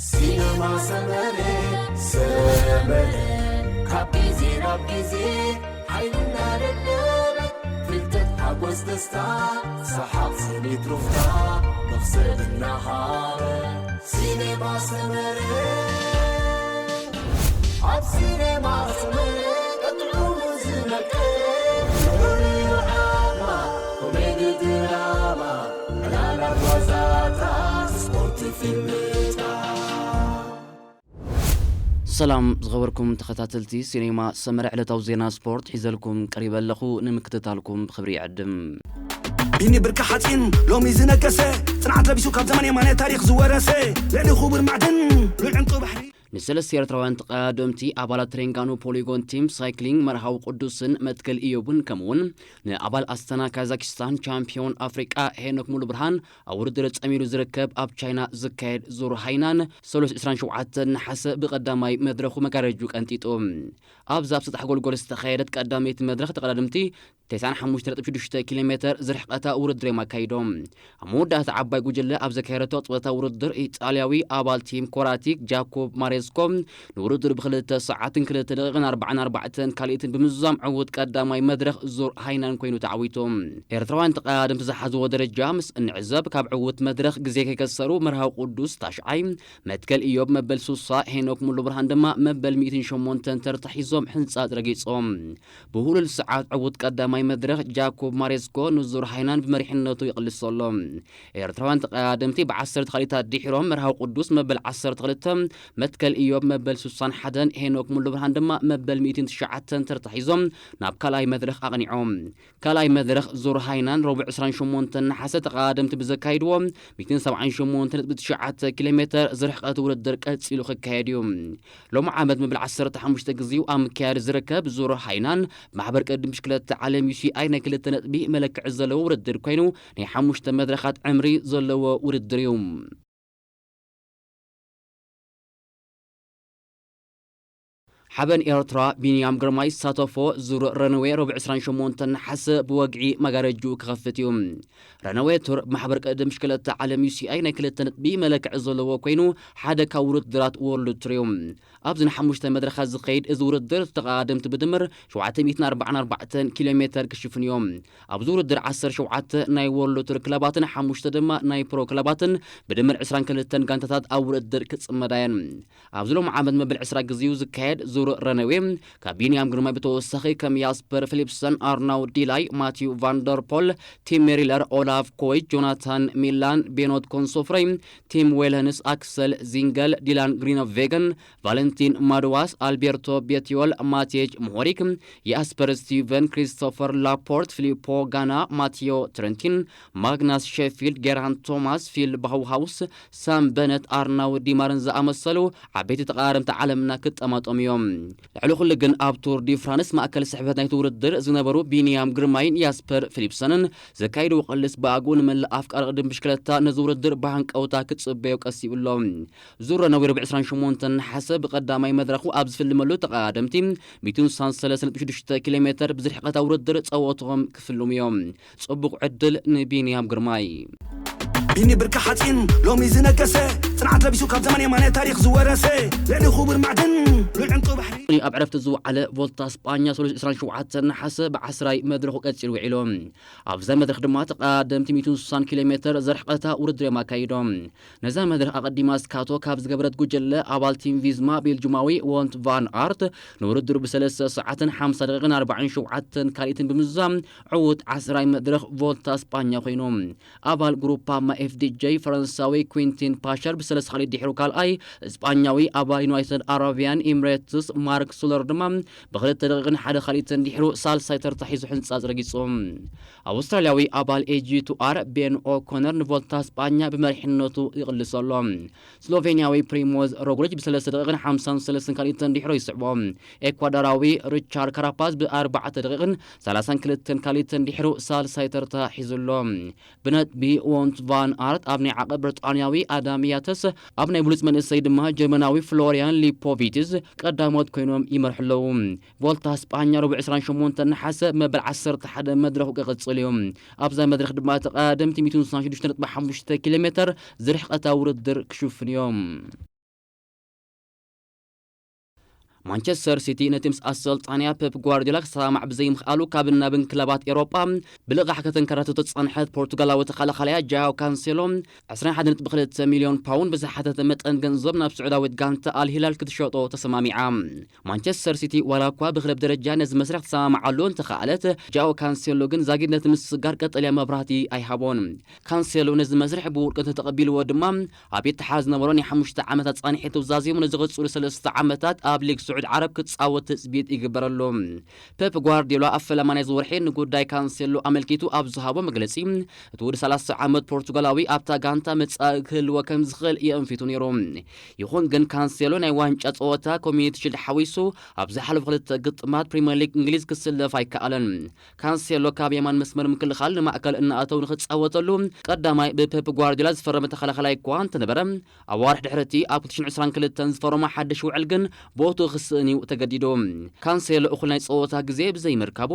ሲነማ ሰመረ፣ ሰመረ፣ ካብ ግዜ ናብ ግዜ ሓይልና ደደበ፣ ፍልጠት፣ ሓጎስ፣ ደስታ፣ ሰሓቕ፣ ስኒት፣ ሩፍታ፣ መኽሰብ እናሃበ። ሲነማ ሰመረ፣ ኣብ ሲነማ ሰመረ፣ ቀጥዑ ዝመቀረ፣ ፍቕሪ፣ ዓድማ፣ ኮሜዲ፣ ድራማ፣ ዕላላት፣ ዋዛታት፣ ስፖርት፣ ፊልምታት። ሰላም ዝኸበርኩም ተኸታተልቲ ሲኔማ ሰመረ፣ ዕለታዊ ዜና ስፖርት ሒዘልኩም ቀሪበ ኣለኹ። ንምክትታልኩም ብኽብሪ ይዕድም። ቢኒ ብርካ ሓፂን ሎሚ ዝነገሰ፣ ፅንዓት ለቢሱ ካብ ዘመን የማነ ታሪኽ ዝወረሰ፣ ልዕሊ ክቡር ማዕድን ሉል ዕንቁ ባሕሪ። ንሰለስተ ኤርትራውያን ተቐዳደምቲ ኣባላት ተሬንጋኖ ፖሊጎን ቲም ሳይክሊንግ መርሃዊ ቅዱስን መትከል ኢዮብን ከምኡውን ንኣባል ኣስተና ካዛኪስታን ቻምፒዮን ኣፍሪቃ ሄኖክ ሙሉብርሃን ኣብ ውድድር ጸሚሩ ዝርከብ ኣብ ቻይና ዝካየድ ዙር ሃይናን ሰሉስ ዕስራን ሸውዓተን ነሓሰ ብቐዳማይ መድረኹ መጋረጁ ቀንጢጡ። ኣብዛ ኣብ ሰጣሕ ጎልጎል ዝተኻየደት ቀዳመይቲ መድረኽ ተቐዳደምቲ ተስዓን ሓሙሽተ ነጥቢ ሽዱሽተ ኪሎ ሜተር ዝርሕቐታ ውድድር እዮም ኣካይዶም። ኣብ መወዳእታ ዓባይ ጉጅለ ኣብ ዘካየደቶ ቅጽበታዊ ውድድር ኢጣልያዊ ኣባል ቲም ኮራቲክ ጃኮብ ማሬስኮ ንውድድር ብክልተ ሰዓትን ክልተ ደቂቕን ኣርባዓን ኣርባዕተን ካልኢትን ብምዝዛም ዕዉት ቀዳማይ መድረኽ ዙር ሃይናን ኮይኑ ተዓዊቱ። ኤርትራውያን ተቐዳደምቲ ዝሓዝዎ ደረጃ ምስ እንዕዘብ ካብ ዕዉት መድረኽ ግዜ ከይከሰሩ መርሃዊ ቅዱስ ታሽዓይ፣ መትከል ኢዮብ መበል ሱሳ፣ ሄኖክ ሙሉ ብርሃን ድማ መበል ሚእትን ሸሞንተን ተርታ ሒዞም ሕንጻጽ ረጊጾም። ብሁሉል ሰዓት ዕዉት ቀዳማይ መድረኽ ጃኮብ ማሬስኮ ንዙር ሃይናን ብመሪሕነቱ ይቕልሶ ኣሎ። ኤርትራውያን ተቐዳደምቲ ብዓሰርተ ካልኢታት ድሒሮም መርሃዊ ቅዱስ መበል ዓሰርተ ክልተ፣ መትከል ኢዮብ መበል ሱሳን ሓደን፣ ሄኖክ ሙሉ ብርሃን ድማ መበል ሚእትን ትሽዓተን ተርታ ሒዞም ናብ ካልኣይ መድረኽ ኣቕኒዖም። ካልኣይ መድረኽ ዙር ሃይናን ረቡዕ ዕስራን ሸሞንተን ነሓሰ ተቐዳደምቲ ብዘካይድዎ ሚእትን ሰብዓን ሸሞንተ ነጥቢ ትሽዓተ ኪሎ ሜተር ዝርሕቀት ውድድር ቀጺሉ ክካየድ እዩ። ሎሚ ዓመት መበል ዓሰርተ ሓሙሽተ ግዜኡ ኣብ ምክያድ ዝርከብ ዙር ሃይናን ማሕበር ቅድም ብሽክለታ ዓለም ዩ ሲ ኣይ ናይ ክልተ ነጥቢ መለክዒ ዘለዎ ውድድር ኮይኑ ናይ ሓሙሽተ መድረኻት ዕምሪ ዘለዎ ውድድር እዩ። ሓበን ኤርትራ ቢንያም ግርማይ ዝሳተፎ ዙር ረንዌ ረቡዕ ዕስራን ሸሞንተን ነሓሰ ብወግዒ መጋረጅኡ ክኸፍት እዩ። ረነዌ ቱር ብማሕበር ቅድም ብሽክለታ ዓለም ዩ ሲ ኣይ ናይ ክልተ ነጥቢ መለክዒ ዘለዎ ኮይኑ ሓደ ካብ ውድድራት ወርልድ ቱር እዩ። ኣብዚ ንሓሙሽተ መድረኻት ዝኸይድ እዚ ውድድር ተቐዳደምቲ ብድምር ሸውዓተ ሚእትን ኣርባዓን ኣርባዕተን ኪሎ ሜተር ክሽፍኑ እዮም። ኣብዚ ውድድር ዓሰርተ ሸውዓተ ናይ ወርልድ ቱር ክለባትን ሓሙሽተ ድማ ናይ ፕሮ ክለባትን ብድምር ዕስራን ክልተን ጋንታታት ኣብ ውድድር ክጽመዳ እየን። ኣብዚ ሎሚ ዓመት መበል ዕስራ ግዜኡ ዝካየድ ዙር ረነዌ ካብ ቢንያም ግርማይ ብተወሳኺ ከም ያስፐር ፊሊፕሰን፣ ኣርናው ዲላይ፣ ማቲዩ ቫንደርፖል፣ ቲም ሜሪለር፣ ኦላፍ ኮይት፣ ጆናታን ሚላን፣ ቤኖት ኮንሶፍረይ፣ ቲም ዌልህንስ፣ ኣክሰል ዚንገል፣ ዲላን ግሪኖቬገን፣ ቫለንቲን ማድዋስ፣ ኣልቤርቶ ቤትዮል፣ ማቴጅ ሞሆሪክ፣ ያስፐር ስቲቨን፣ ክሪስቶፈር ላፖርት፣ ፊሊፖ ጋና፣ ማቲዮ ትረንቲን፣ ማግናስ ሼፊልድ፣ ጌራን ቶማስ፣ ፊል ባውሃውስ፣ ሳም በነት፣ ኣርናው ዲማርን ዝኣመሰሉ ዓበይቲ ተቐዳደምቲ ዓለምና ክጠማጠሙ እዮም። ልዕሊ ኩሉ ግን ኣብ ቱር ዲ ፍራንስ ማእከል ስሕበት ናይቲ ውድድር ዝነበሩ ቢንያም ግርማይን ያስፐር ፊሊፕሰንን ዘካይድዎ ቅልስ ብኣግኡ ንመላእ ኣፍቃሪ ቅድም ብሽክለታ ነዚ ውድድር ብሃንቀውታ ክጽበዮ ቀሲቡ ኣሎ። ዙር ረነዌ ረቡዕ ዕስራን ሸሞንተን ነሓሰ ብቐዳማይ መድረኹ ኣብ ዝፍልመሉ ተቐዳደምቲ ሚእትን ስሳን ሰለስተ ነጥቢ ሽዱሽተ ኪሎ ሜተር ብዝርሕቐታ ውድድር ጸወትኦም ክፍልሙ እዮም። ጽቡቕ ዕድል ንቢንያም ግርማይ። ቢኒ ብርካ ሓፂን ሎሚ ዝነገሰ፣ ፅንዓት ለቢሱ ካብ ዘመን የማነ ታሪኽ ዝወረሰ፣ ልዕሊ ክቡር ማዕድን ሉል ዕንቁ ባሕሪ። ኣብ ዕረፍቲ ዝወዓለ ቮልታ ስጳኛ ሰሉስ ዕስራን ሸውዓተን ነሓሰ ብዓስራይ መድረኹ ቀፂሉ ውዒሉ። ኣብዛ መድረኽ ድማ ተቐዳደምቲ ሚእትን ስሳን ኪሎ ሜተር ዘርሕቐታ ውድድር እዮም ኣካይዶም። ነዛ መድረኽ ኣቐዲማ ስካቶ ካብ ዝገበረት ጉጅለ ኣባል ቲም ቪዝማ ቤልጁማዊ ዎንት ቫን ኣርት ንውድድሩ ብሰለስተ ሰዓትን ሓምሳ ደቂቕን ኣርባዓን ሸውዓተን ካልኢትን ብምዝዛም ዕዉት ዓስራይ መድረኽ ቮልታ ስጳኛ ኮይኑ። ኣባል ግሩፓማ ኤፍ ዲ ጄ ፈረንሳዊ ኩንቲን ፓሸር ብሰለስተ ካልኢት ድሕሩ ካልኣይ፣ ስጳኛዊ ኣባል ዩናይትድ ኣረቢያን ኢምሬትስ ማርክ ሱለር ድማ ብክልተ ደቂቕን ሓደ ካልኢትን ድሕሩ ሳልሳይ ተርታ ሒዙ ሕንጻጽ ረጊጹ። ኣውስትራልያዊ ኣባል ኤ ጂ ቱ ኣር ቤን ኦኮነር ንቮልታ ስጳኛ ብመሪሕነቱ ይቕልስ ኣሎ። ስሎቬንያዊ ፕሪሞዝ ሮግሊች ብሰለስተ ደቂቕን ሓምሳን ሰለስተን ካልኢትን ድሕሩ ይስዕቦ። ኤኳዶራዊ ሪቻርድ ካራፓዝ ብኣርባዕተ ደቂቕን ሰላሳን ክልተን ካልኢትን ድሕሩ ሳልሳይ ተርታ ሒዙ ኣሎ። ብነጥቢ ዎንት ቫን ኣርት ኣብ ናይ ዓቐብ ብሪጣንያዊ ኣዳም ያተስ፣ ኣብ ናይ ብሉጽ መንእሰይ ድማ ጀርመናዊ ፍሎሪያን ሊፖቪትስ ቀዳሞት ኮይኖም ይመርሑ ኣለዉ። ቮልታ ስጳኛ ረቡዕ ዕስራን ሸሞንተን ነሓሰ መበል ዓሰርተ ሓደ መድረኹ ክቕጽል እዩ። ኣብዛ መድረኽ ድማ ተቐዳደምቲ ሚእትን ስሳን ሽዱሽተ ነጥቢ ሓሙሽተ ኪሎ ሜተር ዝርሕቐታ ውድድር ክሽፍኑ እዮም። ማንቸስተር ሲቲ ነቲ ምስ ኣሰልጣንያ ፔፕ ጓርዲዮላ ክሰማማዕ ብዘይምኽኣሉ ካብን ናብን ክለባት ኤውሮጳ ብልቓሕ ከተንከራትቶ ዝጸንሐት ፖርቱጋላዊ ተኸላኻላያ ጃኦ ካንሴሎ ዕስራን ሓደን ነጥቢ ክልተ ሚልዮን ፓውንድ ብዝሓተተ መጠን ገንዘብ ናብ ስዑዳዊት ጋንታ ኣልሂላል ክትሸጦ ተሰማሚዓ። ማንቸስተር ሲቲ ዋላ እኳ ብክለብ ደረጃ ነዚ መስርሕ ትሰማምዓሉ እንተኸኣለት፣ ጃኦ ካንሴሎ ግን ዛጊድ ነቲ ምስጋር ቀጠልያ መብራህቲ ኣይሃቦን። ካንሴሎ ነዚ መስርሕ ብውድቀት እንተተቐቢልዎ ድማ፣ ኣብ ኢትሓድ ዝነበሮ ናይ ሓሙሽተ ዓመታት ጻንሒት ተዛዚሙ ንዝቕጽሉ ሰለስተ ዓመታት ኣብ ሊግ ስዑድ ዓረብ ክጻወት ትጽቢት ይግበረሉ። ፔፕ ጓርዲዮላ ኣብ ፈለማ ናይዚ ወርሒ ንጉዳይ ካንሴሎ ኣመልኪቱ ኣብ ዝሃቦ መግለጺ፣ እቲ ወዲ ሰላሳ ዓመት ፖርቱጋላዊ ኣብታ ጋንታ መጻኢ ክህልዎ ከም ዝኽእል የእንፊቱ ነይሩ። ይኹን ግን ካንሴሎ ናይ ዋንጫ ጸወታ ኮሚኒቲ ሺልድ ሓዊሱ ኣብ ዝሓለፉ ክልተ ግጥማት ፕሪምየር ሊግ እንግሊዝ ክስለፍ ኣይከኣለን። ካንሴሎ ካብ የማን መስመር ምክልኻል ንማእከል እናኣተው ንኽጻወተሉ ቀዳማይ ብፔፕ ጓርዲዮላ ዝፈረመ ተኸላኻላይ እኳ እንተነበረ፣ ኣዋርሕ ድሕሪ እቲ ኣብ ክልተ ሽሕን ዕስራን ክልተን ዝፈረሞ ሓድሽ ውዕል ግን ቦትኡ ክስእን እዩ ተገዲዱ። ካንሴሎ እኹል ናይ ጸወታ ግዜ ብዘይምርካቡ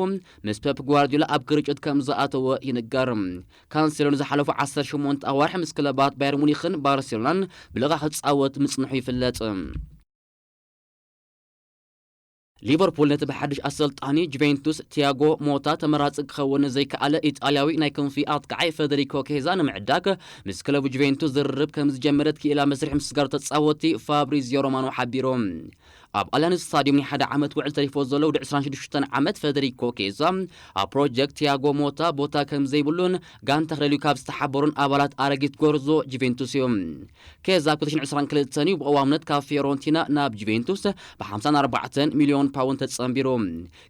ምስ ፔፕ ጓርዲዮላ ኣብ ግርጭት ከም ዝኣተወ ይንገር። ካንሴሎ ንዝሓለፉ ዓሰርተ ሸሞንተ ኣዋርሕ ምስ ክለባት ባየር ሙኒኽን ባርሴሎናን ብልቓ ክጻወት ምጽንሑ ይፍለጥ። ሊቨርፑል ነቲ ብሓድሽ ኣሰልጣኒ ጁቬንቱስ ቲያጎ ሞታ ተመራጺ ክኸውን ዘይከኣለ ኢጣልያዊ ናይ ክንፊ ኣጥቃዓይ ፌደሪኮ ኬዛ ንምዕዳግ ምስ ክለቡ ጁቬንቱስ ዝርርብ ከም ዝጀመረት ክኢላ መስርሕ ምስጋር ተጻወትቲ ፋብሪዚዮ ሮማኖ ሓቢሩ። ኣብ ኣሊያንዝ ስታዲየም ናይ ሓደ ዓመት ውዕል ተሪፎ ዘሎ ወዲ ዕስራን ሽዱሽተን ዓመት ፌደሪኮ ኬዛ ኣብ ፕሮጀክት ቲያጎ ሞታ ቦታ ከም ዘይብሉን ጋንታ ክደልዩ ካብ ዝተሓበሩን ኣባላት ኣረጊት ጎርዞ ጁቬንቱስ እዩ። ኬዛ ኣብ ክልተ ሽሕን ዕስራን ክልተን እዩ ብቐዋምነት ካብ ፊዮረንቲና ናብ ጁቬንቱስ ብ ሓምሳን ኣርባዕተን ሚልዮን ፓውንድ ተጸንቢሩ።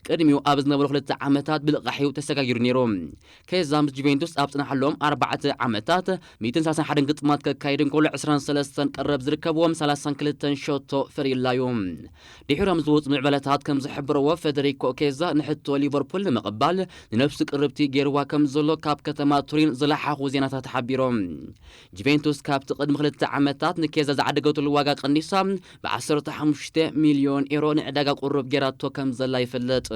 ቅድሚኡ ኣብ ዝነበሩ ክልተ ዓመታት ብልቓሕ እዩ ተሰጋጊሩ ነይሩ። ኬዛ ምስ ጁቬንቱስ ኣብ ጽናሓሎም ኣርባዕተ ዓመታት ሚእትን ሰላሳን ሓደን ግጥማት ከካይድ እንከሎ ዕስራን ሰለስተን ቀረብ ዝርከብዎም ሰላሳን ክልተን ሸቶ ፈሪላዩ። ድሒሮም ዝወጹ ምዕባለታት ከም ዝሕብርዎ ፌደሪኮ ኬዛ ንሕቶ ሊቨርፑል ንምቕባል ንነብሱ ቅርብቲ ገይርዋ ከም ዘሎ ካብ ከተማ ቱሪን ዝለሓኹ ዜናታት ሓቢሮም። ጁቬንቱስ ካብቲ ቅድሚ ክልተ ዓመታት ንኬዛ ዝዓደገትሉ ዋጋ ቀኒሳ ብ ዓሰርተ ሓሙሽተ ሚልዮን ኤሮ ንዕዳጋ ቁሩብ ጌራቶ ከም ዘላ ይፍለጥ።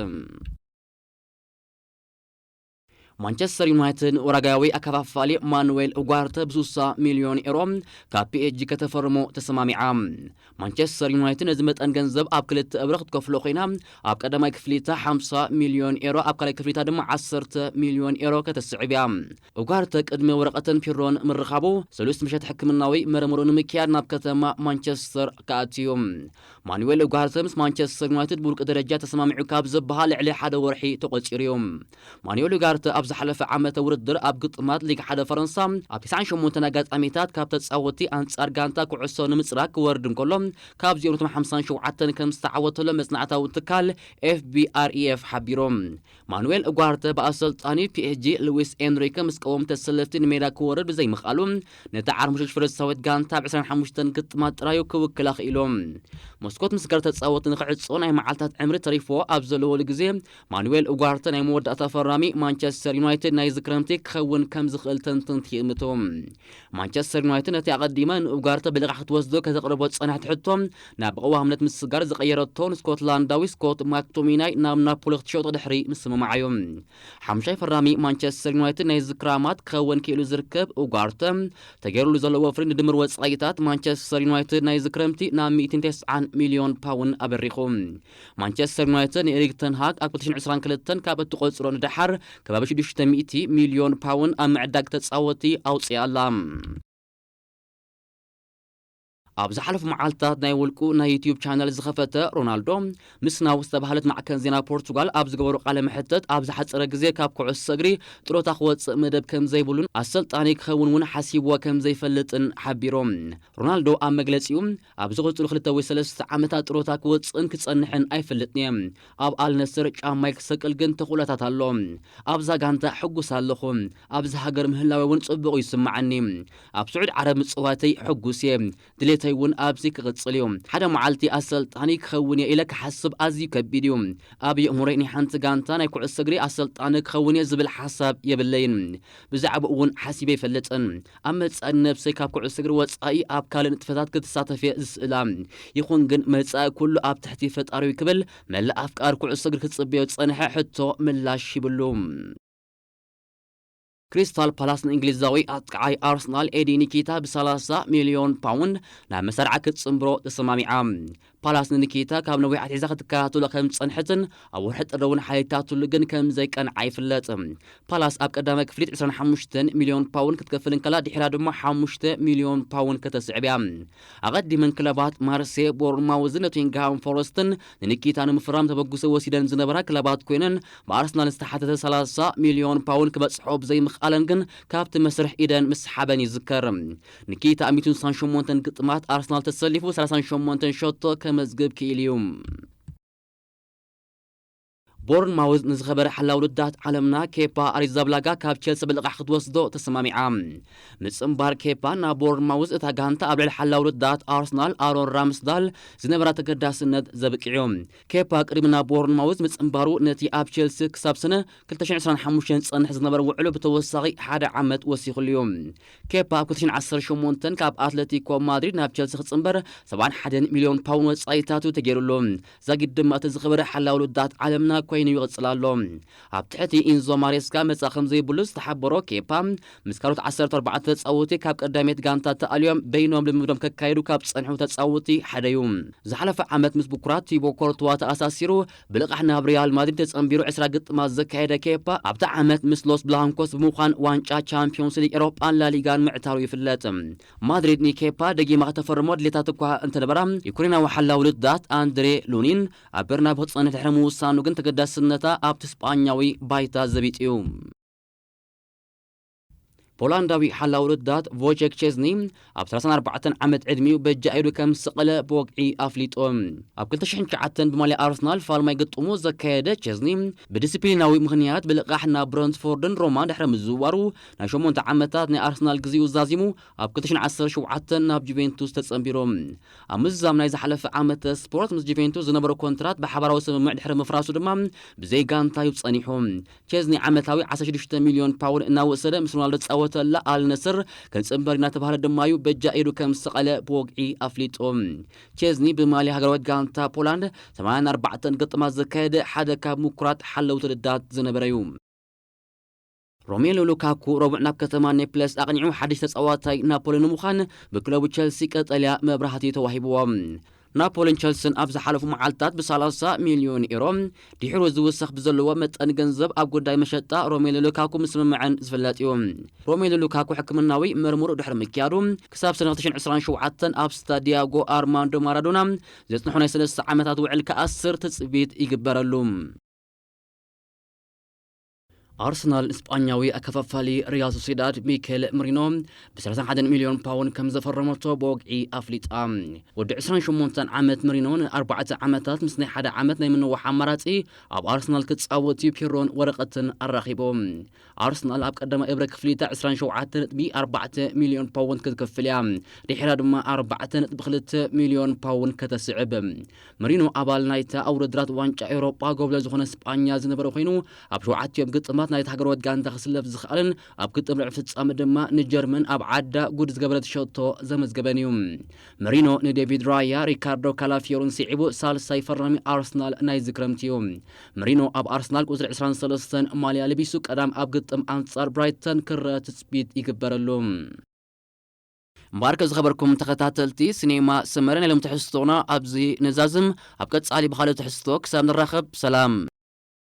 ማንቸስተር ዩናይትድ ንኡራጋያዊ ኣከፋፋሊ ማኑዌል ኡጓርተ ብ ስሳ ሚልዮን ኤሮ ካብ ፒኤስጂ ከተፈርሞ ተሰማሚዓ። ማንቸስተር ዩናይትድ ነዚ መጠን ገንዘብ ኣብ ክልተ እብረ ክትከፍሎ ኮይና፣ ኣብ ቀዳማይ ክፍሊታ ሓምሳ ሚልዮን ኤሮ፣ ኣብ ካልኣይ ክፍሊታ ድማ ዓሰርተ ሚልዮን ኤሮ ከተስዕብ እያ። ኡጋርተ ቅድሚ ወረቐትን ፒሮን ምርኻቡ፣ ሰሉስ ምሸት ሕክምናዊ መርምሩ ንምክያድ ናብ ከተማ ማንቸስተር ክኣቱ እዩ። ማኑዌል ኡጋርተ ምስ ማንቸስተር ዩናይትድ ብውልቂ ደረጃ ተሰማሚዑ ካብ ዝበሃል ልዕሊ ሓደ ወርሒ ተቖጺሩ እዩ። ማኑኤል ኡጋርተ ኣብ ዝሓለፈ ዓመተ ውድድር ኣብ ግጥማት ሊግ ሓደ ፈረንሳ ኣብ ተስዓን ሸሞንተን ኣጋጣሚታት ካብ ተጻወቲ ኣንጻር ጋንታ ኩዕሶ ንምጽራግ ክወርድ እንከሎ፣ ካብዚኦም እቶም ሓምሳን ሸውዓተን ከም ዝተዓወተሎም መጽናዕታዊ ትካል ኤፍቢኣርኢኤፍ ሓቢሮም። ማኑኤል ኡጋርተ ብኣሰልጣኒ ፒኤስጂ ሉዊስ ኤንሪከ ምስ ቀወምቲ ተሰለፍቲ ንሜዳ ክወርድ ብዘይምኽኣሉ፣ ነቲ ዓርሙሽሽ ፈረንሳዊት ጋንታ ኣብ ዕስራን ሓሙሽተን ግጥማት ጥራዩ ክውክላ ክኢሉ። መስኮት ምስጋር ተጻወቲ ንኽዕጾ ናይ መዓልታት ዕምሪ ተሪፎ ኣብ ዘለወሉ ግዜ፣ ማኑኤል ኡጋርተ ናይ መወዳእታ ፈራሚ ማንቸስተር ዩናይትድ ናይዚ ክረምቲ ክኸውን ከም ዝኽእል ተንተንቲ ይእምቱ። ማንቸስተር ዩናይትድ ነቲ ኣቐዲመ ንኡጋርተ ብልቓሕ ክትወስዶ ከተቕርቦ ዝጸንሐት ሕቶ ናብ ቀዋምነት ምስጋር ዝቐየረቶ ንስኮትላንዳዊ ስኮት ማክቶሚናይ ናብ ናፖሊ ክትሸጦ ድሕሪ ምስምማዓ እዩ። ሓሙሻይ ፈራሚ ማንቸስተር ዩናይትድ ናይዚ ክራማት ክኸውን ክኢሉ ዝርከብ ኡጋርተ፣ ተገይሩሉ ዘሎ ወፍሪ ንድምር ወጻኢታት ማንቸስተር ዩናይትድ ናይዚ ክረምቲ ናብ ሚእትን ተስዓን ሚልዮን ፓውንድ ኣበሪኹ። ማንቸስተር ዩናይትድ ንኤሪክ ተን ሃግ ኣብ ክልተ ሽሕን ዕስራን ክልተን ካብ እትቖጽሮ ንደሓር ከባቢ ሽዱሽተ ሚእቲ ሚልዮን ፓውንድ ኣብ ምዕዳግ ተጻወቲ ኣውጽኣ ኣላ። ኣብ ዝሓለፉ መዓልታት ናይ ውልቁ ናይ ዩትዩብ ቻነል ዝኸፈተ ሮናልዶ፣ ምስ ናው ዝተባህለት ማዕከን ዜና ፖርቱጋል ኣብ ዝገበሮ ቃለ መሕተት፣ ኣብ ዝሓጸረ ግዜ ካብ ኩዕሶ እግሪ ጥሮታ ክወጽእ መደብ ከም ዘይብሉን ኣሰልጣኒ ክኸውን እውን ሓሲብዎ ከም ዘይፈልጥን ሓቢሩ። ሮናልዶ ኣብ መግለጺኡ፣ ኣብ ዝቕጽሉ ክልተ ወይ ሰለስተ ዓመታት ጥሮታ ክወጽእን ክጸንሕን ኣይፈልጥን እየ። ኣብ ኣል ነስር ጫማይ ክሰቅል ግን ተኽእሎታት ኣሎ። ኣብዛ ጋንታ ሕጉስ ኣለኹ። ኣብዚ ሃገር ምህላወይ እውን ጽቡቕ ይስምዓኒ። ኣብ ስዑድ ዓረብ ምጽዋተይ ሕጉስ እየ። ድሌተይ እውን ኣብዚ ክቕጽል እዩ። ሓደ መዓልቲ ኣሰልጣኒ ክኸውን እየ ኢለ ክሓስብ ኣዝዩ ከቢድ እዩ። ኣብ የእምሮይ ናይ ሓንቲ ጋንታ ናይ ኩዕሶ እግሪ ኣሰልጣኒ ክኸውን እየ ዝብል ሓሳብ የብለይን። ብዛዕባኡ እውን ሓሲበ ኣይፈልጥን። ኣብ መጻኢ ንነብሰይ ካብ ኩዕሶ እግሪ ወጻኢ ኣብ ካልእ ንጥፈታት ክትሳተፍ እየ ዝስእላ። ይኹን ግን መጻኢ ኩሉ ኣብ ትሕቲ ፈጣሪኡ ክብል መላእ ኣፍቃሪ ኩዕሶ እግሪ ክጽበዮ ዝጸንሐ ሕቶ ምላሽ ሂብሉ። ክሪስታል ፓላስ ንእንግሊዛዊ ኣጥቃዓይ ኣርሰናል ኤዲ ኒኪታ ብ30 ሚልዮን ፓውንድ ናብ መሳርዓ ክትጽንብሮ ተሰማሚዓ። ፓላስ ንኒኪታ ካብ ነዊሕ ኣትሒዛ ክትከታተሎ ከም ዝጸንሐትን ኣብ ወርሒ ጥሪ እውን ሓይልታትሉ ግን ከም ዘይቀንዓ ይፍለጥ። ፓላስ ኣብ ቀዳማይ ክፍሊት 25 ሚልዮን ፓውንድ ክትከፍል እንከላ፣ ድሒራ ድማ 5 ሚልዮን ፓውንድ ከተስዕብ እያ። ኣቐዲመን ክለባት ማርሴ፣ ቦርንማውዝን ኖቲንግሃም ፎረስትን ንኒኪታ ንምፍራም ተበግሶ ወሲደን ዝነበራ ክለባት ኮይነን፣ ብኣርሰናል ዝተሓተተ 30 ሚልዮን ፓውንድ ክበጽሖ ብዘይምኽኣለን ግን ካብቲ መስርሕ ኢደን ምስሓበን ይዝከር። ኒኪታ ኣብ 138 ግጥማት ኣርሰናል ተሰሊፉ 38 ሸቶ ከመዝግብ ክኢሉ እዩ። ቦርንማውዝ ንዝኸበረ ሓላው ውድድራት ዓለምና ኬፓ ኣሪዛብላጋ ካብ ቸልሲ ብልቓሕ ክትወስዶ ተሰማሚዓ። ምጽንባር ኬፓ ናብ ቦርንማውዝ እታ ጋንታ ኣብ ልዕሊ ሓላው ውድድራት ኣርሰናል ኣሮን ራምስዳል ዝነበራ ተገዳስነት ዘብቅዕ እዩ። ኬፓ ቅድሚ ናብ ቦርንማውዝ ምጽንባሩ ነቲ ኣብ ቸልሲ ክሳብ ሰነ 2025 ዝጸንሕ ዝነበረ ውዕሉ ብተወሳኺ ሓደ ዓመት ወሲኹሉ እዩ። ኬፓ ኣብ 2018 ካብ ኣትለቲኮ ማድሪድ ናብ ቸልሲ ክጽንበር 71 ሚልዮን ፓውንድ ወጻኢታቱ ተገይሩሉ። ዛጊድ ድማ እቲ ዝኸበረ ሓላው ውድድራት ዓለምና ኮይኑ ይቕጽል ኣሎ። ኣብ ትሕቲ ኢንዞ ማሬስካ መጻ ከም ዘይብሉ ዝተሓበሮ ኬፓ፣ ምስ ካልኦት 14 ተጻወቲ ካብ ቀዳሜት ጋንታ ተኣልዮም በይኖም ልምዶም ከካየዱ ካብ ጸንሑ ተጻወቲ ሓደ እዩ። ዝሓለፈ ዓመት ምስ ብኩራት ቲቦ ኮርቱዋ ተኣሳሲሩ ብልቓሕ ናብ ሪያል ማድሪድ ተጸንቢሩ 20 ግጥማት ዘካየደ ኬፓ፣ ኣብቲ ዓመት ምስ ሎስ ብላንኮስ ብምዃን ዋንጫ ቻምፒዮንስ ሊግ ኤሮጳን ላሊጋን ምዕታሩ ይፍለጥ። ማድሪድ ንኬፓ ደጊማ ከተፈርሞ ድሌታት እኳ እንተነበራ፣ ዩክሬናዊ ሓላው ውድድራት ኣንድሬ ሉኒን ኣብ በርናቡ ክጸንሕ ድሕሪ ምውሳኑ ግን ተገዳስነታ ኣብቲ ስጳኛዊ ባይታ ዘቢጡ እዩ። ፖላንዳዊ ሓላው ውድድራት ቮቼክ ቼዝኒ ኣብ 34 ዓመት ዕድሚኡ በጃ ኢዱ ከም ዝሰቐለ ብወግዒ ኣፍሊጡ። ኣብ 2009 ብማልያ ኣርሰናል ፋልማይ ግጥሙ ዘካየደ ቼዝኒ ብዲስፕሊናዊ ምኽንያት ብልቓሕ ናብ ብረንትፎርድን ሮማን ድሕሪ ምዝውዋሩ ናይ ሸሞንተ ዓመታት ናይ ኣርሰናል ግዜኡ ዛዚሙ ኣብ 2017 ናብ ጁቬንቱስ ተጸንቢሩ። ኣብ ምዝዛም ናይ ዝሓለፈ ዓመት ስፖርት ምስ ጁቬንቱስ ዝነበሮ ኮንትራት ብሓባራዊ ስምምዕ ድሕሪ ምፍራሱ ድማ ብዘይ ጋንታ እዩ ጸኒሑ። ቼዝኒ ዓመታዊ 16 ሚልዮን ፓውንድ እናወሰደ ምስ ሮናልዶ ዝጻወተላ ኣል ነስር ክንጽንበር እናተባህለ ድማ እዩ በጃ ኢዱ ከም ዝሰቐለ ብወግዒ ኣፍሊጡ። ቼዝኒ ብማልያ ሃገራዊት ጋንታ ፖላንድ 84 ግጥማት ዘካየደ ሓደ ካብ ምኩራት ሓለውቲ ልዳት ዝነበረ እዩ። ሮሜሉ ሉካኩ ረቡዕ ናብ ከተማ ኔፕለስ ኣቕኒዑ ሓድሽ ተጻዋታይ ናፖሊ ንምዃን ብክለቡ ቸልሲ ቀጠልያ መብራህቲ ተዋሂብዎ። ናፖልን ቸልስን ኣብ ዝሓለፉ መዓልታት ብ30 ሚልዮን ኤሮ ድሒሩ ዝውሰኽ ብዘለዎ መጠን ገንዘብ ኣብ ጉዳይ መሸጣ ሮሜሉ ሉካኩ ምስምምዐን ዝፍለጥ እዩ። ሮሜሉ ሉካኩ ሕክምናዊ መርምሩ ድሕሪ ምክያዱ ክሳብ ሰነ 2027 ኣብ ስታዲያጎ ኣርማንዶ ማራዶና ዘጽንሖ ናይ ሰለስተ ዓመታት ውዕል ክኣስር ትጽቢት ይግበረሉ። ኣርሰናል ንስጳኛዊ ኣከፋፋሊ ሪያል ሶሲዳድ ሚኬል መሪኖ ብ31 ሚልዮን ፓውንድ ከም ዘፈረመቶ ብወግዒ ኣፍሊጣ። ወዲ 28 ዓመት መሪኖ ንኣርባዕተ ዓመታት ምስ ናይ ሓደ ዓመት ናይ ምንዋሕ ኣማራጺ ኣብ ኣርሰናል ክጻወት እዩ ፒሮን ወረቐትን ኣራኺቦም። ኣርሰናል ኣብ ቀዳማይ እብረ ክፍሊታ 27.4 ሚልዮን ፓውንድ ክትከፍል እያ። ድሒራ ድማ 4.2 ሚልዮን ፓውንድ ከተስዕብ። መሪኖ ኣባል ናይታ ኣብ ውድድራት ዋንጫ ኤውሮጳ ጎብለ ዝኾነ ስጳኛ ዝነበረ ኮይኑ፣ ኣብ ሸውዓቲኦም ግጥማት ናይታ ሃገራዊት ጋንታ ክስለፍ ዝኽኣልን ኣብ ግጥም ርብዒ ፍጻመ ድማ ንጀርመን ኣብ ዓዳ ጉድ ዝገበረት ሸቶ ዘመዝገበን እዩ። መሪኖ ንዴቪድ ራያ፣ ሪካርዶ ካላፊዮሪን ስዒቡ ሳልሳይ ፈራሚ ኣርሰናል ናይዚ ክረምቲ እዩ። መሪኖ ኣብ ኣርሰናል ቁጽሪ 23 ማልያ ለቢሱ ቀዳም ኣብ ግጥም ኣንጻር ብራይተን ክረአ ትጽቢት ይግበረሉ። እምበኣርከ ዝኸበርኩም ተኸታተልቲ ሲኔማ ሰመረ፣ ናይ ሎም ትሕዝቶና ኣብዚ ነዛዝም። ኣብ ቀጻሊ ብኻልእ ትሕዝቶ ክሳብ ንራኸብ ሰላም።